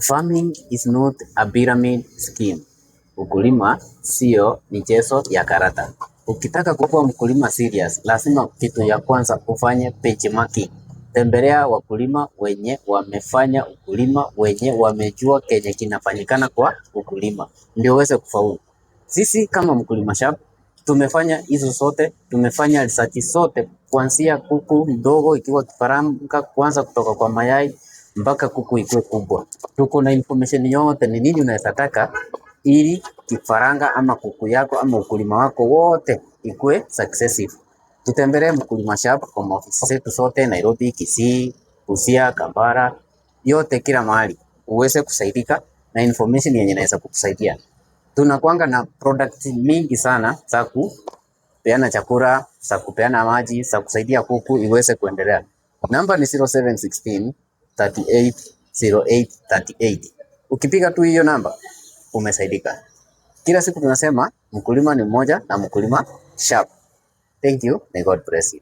Farming is not a pyramid scheme. Ukulima sio michezo ya karata. Ukitaka kuwa mkulima serious, lazima kitu ya kwanza ufanye benchmarking. Tembelea wakulima wenye wamefanya ukulima, wenye wamejua kenye kinafanyikana kwa ukulima, ndio uweze kufaulu. Sisi kama Mkulima Sharp tumefanya hizo zote, tumefanya research zote kuanzia kuku mdogo ikiwa kifaranga, kuanza kutoka kwa mayai mpaka kuku ikuwe kubwa. Tuko na information yote ni nini unaweza taka ili kifaranga ama kuku yako ama ukulima wako wote ikuwe successive. Tutembelee Mkulima Sharp kwa maofisi zetu zote Nairobi, Kisii, Busia, Kampala, yote kila mahali uweze kusaidika na information yenye inaweza kukusaidia. Tunakuanga na product mingi sana za kupeana chakula, za kupeana maji, za kusaidia kuku iweze kuendelea. Namba ni 0716 38 08 38. Ukipiga tu hiyo namba umesaidika. Kila siku tunasema mkulima ni mmoja na Mkulima Sharp. Thank you. May God bless you.